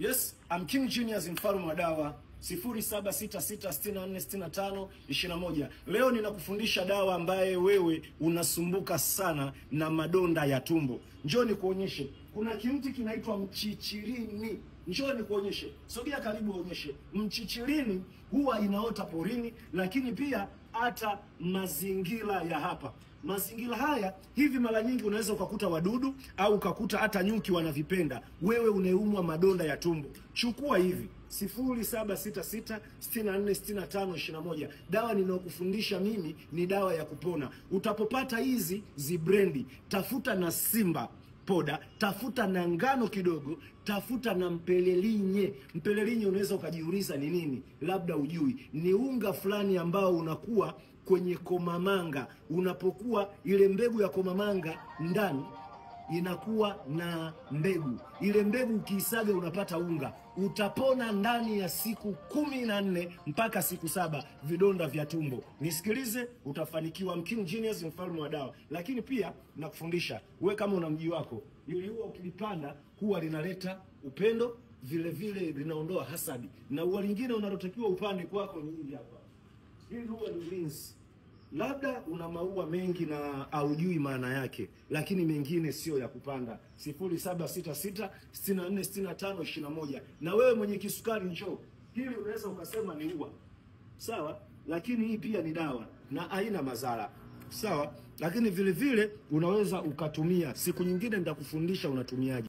Yes, I'm King Genius, mfalme wa dawa. 0766646521. Leo ninakufundisha dawa ambaye wewe unasumbuka sana na madonda ya tumbo. Njoo nikuonyeshe. Kuna kimti kinaitwa mchichirini. Njoo nikuonyeshe. Sogea karibu uonyeshe. Mchichirini huwa inaota porini, lakini pia hata mazingira ya hapa. Mazingira haya hivi mara nyingi unaweza ukakuta wadudu au ukakuta hata nyuki wanavipenda. Wewe unaumwa madonda ya tumbo, chukua hivi 0766646521. Dawa ninayokufundisha mimi ni dawa ya kupona. Utapopata hizi zibrendi, tafuta na Simba poda, tafuta na ngano kidogo, tafuta na mpelelinye. Mpelelinye unaweza ukajiuliza ni nini, labda ujui. Ni unga fulani ambao unakuwa kwenye komamanga. Unapokuwa ile mbegu ya komamanga ndani inakuwa na mbegu. Ile mbegu ukiisaga unapata unga. Utapona ndani ya siku 14 mpaka siku 7 vidonda vya tumbo. Nisikilize, utafanikiwa. King Genius, mfalme wa dawa. Lakini pia nakufundisha wewe kama una mji wako, ili huwa ukilipanda huwa linaleta upendo, vile vile linaondoa hasadi. Na ua lingine unalotakiwa upande kwako ni hili hapa. Hili huwa ni ulinzi. Labda una maua mengi na haujui maana yake, lakini mengine sio ya kupanda. 0766646521. Na wewe mwenye kisukari njoo. Hili unaweza ukasema ni ua, sawa, lakini hii pia ni dawa na haina madhara, sawa. Lakini vile vile unaweza ukatumia. Siku nyingine nitakufundisha unatumiaje.